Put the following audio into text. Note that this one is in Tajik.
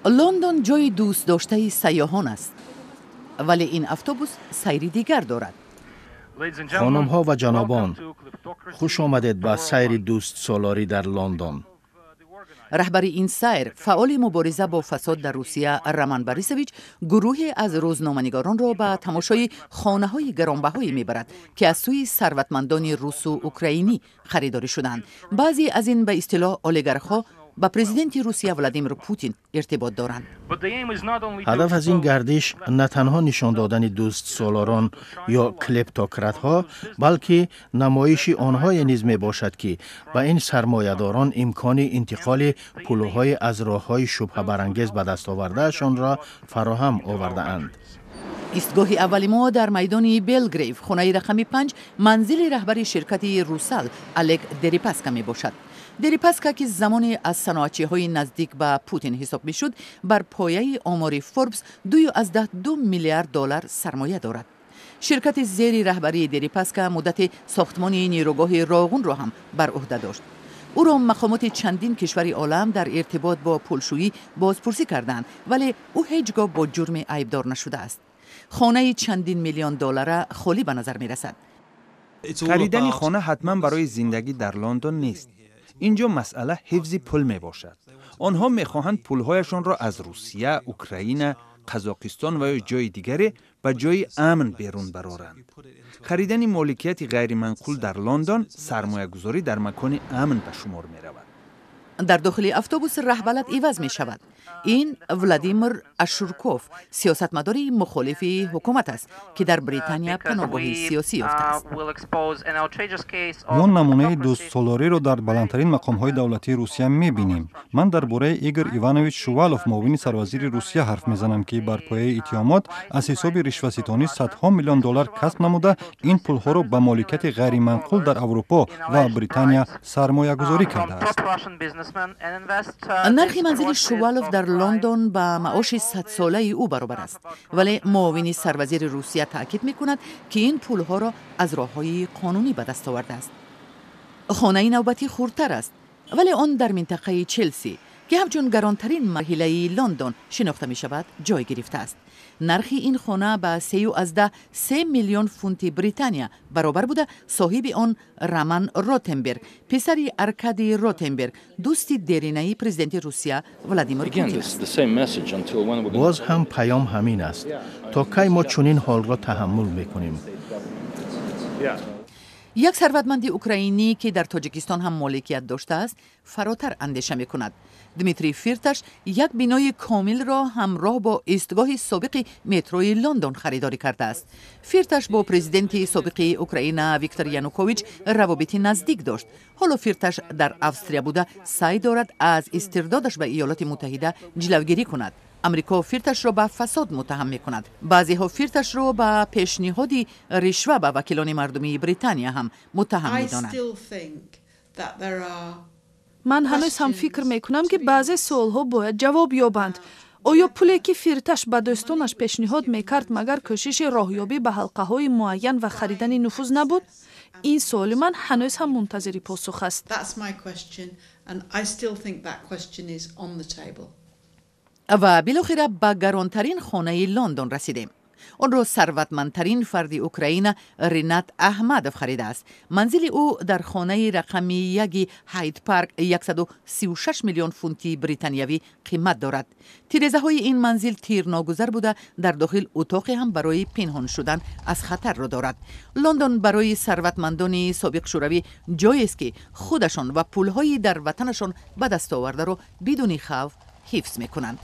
Лондон ҷои дӯстдоштаи сайёҳон аст, вале ин автобус сайри дигар дорад. Хонумҳо ва ҷанобон, хуш омадед ба сайри дӯстсолорӣ дар Лондон. Раҳбари ин сайр, фаъоли мубориза бо фасод дар Русия Роман Борисович, гурӯҳе аз рӯзноманигоронро ба тамошои хонаҳои гаронбаҳое мебарад, ки аз сӯи сарватмандони русу украинӣ харидорӣ шудаанд. Баъзе аз ин ба истилоҳ олигархҳо ба президенти Русия Владимир Путин иртибот доранд. Ҳадаф аз ин гардиш на танҳо нишон додани дӯстсолорон ё клептократҳо, балки намоиши онҳое низ мебошад, ки ба ин сармоядорон имкони интиқоли пулҳои аз роҳҳои шубҳабарангез ба даст овардаашонро фароҳам овардаанд. Истгоҳи аввали мо дар майдони Белгрейв, хонаи рақами 5, манзили раҳбари ширкати «Русал» Олег Дерипаска мебошад. Дерипаска, ки замоне аз саноатчиҳои наздик ба Путин ҳисоб мешуд, бар пояи омори Форбс 2,2 миллиард доллар сармоя дорад. Ширкати зери раҳбарии Дерипаска муддати сохтмони нерӯгоҳи Роғунро ҳам бар ӯҳда дошт. Ӯро мақомоти чандин кишвари олам дар иртибот бо пулшӯӣ бозпурсӣ карданд, вале ӯ ҳеҷ гоҳ бо ҷурме айбдор нашудааст. Хонаи чандин миллион доллара холӣ ба назар мерасад. Харидани хона ҳатман барои зиндагӣ дар Лондон нест. Ин ҷо масъала ҳифзи пул мебошад. Онҳо мехоҳанд пулҳояшонро аз Русия, Украина, Қазоқистон ва ё ҷои дигаре ба ҷои амн берун бароранд. Харидани моликияти ғайриманқул дар Лондон сармоягузорӣ дар макони амн ба шумор меравад. Дар дохили автобус раҳбалад иваз мешавад. Ин Владимир Ашурков, сиёсатмадори мухолифи ҳукумат аст, ки дар Британия паноҳгоҳи сиёсӣ ёфтааст. Мо намунаи дӯстсолориро дар баландтарин мақомҳои давлатии Русия мебинем. Ман дар бораи Игор Иванович Шувалов, муовини сарвазири Русия, ҳарф мезанам, ки бар пояи иттиҳомот аз ҳисоби ришваситонӣ садҳо миллион доллар касб намуда, ин пулҳоро ба моликияти ғайриманқул дар Аврупо ва Британия сармоягузорӣ кардааст. Нархи манзили Шувалов дар Лондон ба маоши садсолаи ӯ баробар аст, вале муовини сарвазири Русия таъкид мекунад, ки ин пулҳоро аз роҳҳои қонунӣ ба даст овардааст. Хонаи навбатӣ хурдтар аст, вале он дар минтақаи Челси, ки ҳамчун гаронтарин марҳилаи Лондон шинохта мешавад, ҷой гирифтааст. Нархи ин хона ба 3,3 миллион фунти Британия баробар буда, соҳиби он Роман Ротенберг, писари Аркадий Ротенберг, дӯсти деринаи президенти Русия Владимир Путин аст. Боз ҳам паём ҳамин аст: то кай мо чунин ҳолро таҳаммул мекунем? Як сарватманди украинӣ, ки дар Тоҷикистон ҳам моликият доштааст, фаротар андеша мекунад. Дмитрий Фирташ як бинои комилро ҳамроҳ бо истгоҳи собиқи метрои Лондон харидорӣ кардааст. Фирташ бо президенти собиқи Украина Виктор Янукович равобити наздик дошт. Ҳоло Фирташ дар Австрия буда, саъй дорад аз истирдодаш ба Иёлоти Муттаҳида ҷилавгирӣ кунад. Амрико Фирташро ба фасод муттаҳам мекунад. Баъзеҳо Фирташро ба пешниҳоди ришва ба вакилони мардумии Британия ҳам муттаҳам медонанд. Ман ҳанӯз ҳам фикр мекунам, ки баъзе суолҳо бояд ҷавоб ёбанд. Оё пуле, ки Фирташ ба дӯстонаш пешниҳод мекард, магар кӯшиши роҳёбӣ ба ҳалқаҳои муайян ва харидани нуфуз набуд? Ин суоли ман ҳанӯз ҳам мунтазири посух аст. And I still think that question is on the table. Ва билохира ба гаронтарин хонаи Лондон расидем. Онро сарватмандтарин фарди Украина Ринат Аҳмадов харидааст. Манзили ӯ дар хонаи рақами 1 Ҳайд Парк 136 миллион фунти британиявӣ қимат дорад. Тирезаҳои ин манзил тирногузар буда, дар дохил утоқе ҳам барои пинҳон шудан аз хатарро дорад. Лондон барои сарватмандони собиқ шӯравӣ ҷоест, ки худашон ва пулҳои дар ватанашон ба даст овардаро бидуни хавф ҳифз мекунанд.